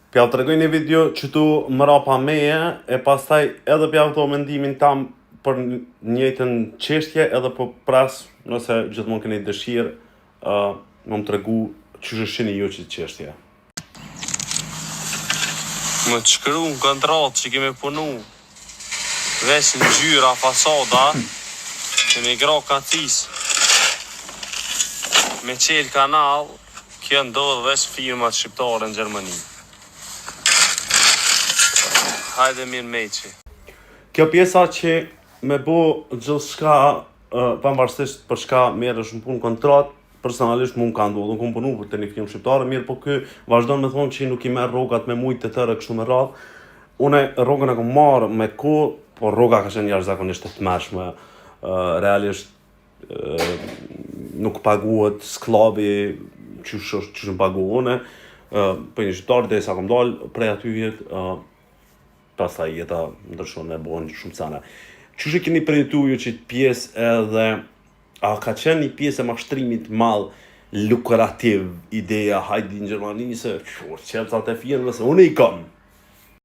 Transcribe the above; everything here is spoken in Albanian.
P'jau tregoj një video qëtu mrapa meje e pastaj edhe p'jau thom mendimin tam për njëjtën çështje edhe po pres nëse gjithmonë keni dëshirë uh, me më tregu qysh e shihni ju qit çështje. Me të shkru në kontratë që kemi punu veç ngjyra fasada e me gra kacis me çel kanal kjo ndodh veç firmat shqiptare në Gjermani hajde mirë meqi. Kjo pjesa që me bo gjithçka pavarësisht për çka merresh në punë kontratë, personalisht mu më ka ndodhur, unë kom punu për te një firmë shqiptare, mirë po ky vazhdon me thonë që nuk i merr rrogat me mujt të tërë kështu me radhë. Unë rrogën e kom marrë me kohë, por rroga ka qenë jashtëzakonisht e tmerrshme. Realisht nuk paguhet skllavi qysh është qysh më pagu unë, për një shqiptar derisa kom dal prej aty jetë pastaj jeta ndryshon e bëhen shumë sene. Qysh e keni përjetu ju qit pjesë edhe a ka qenë një pjesë e mashtrimit madh lukrativ ideja hajdi në Gjermani se çelësat e firmës unë i kam.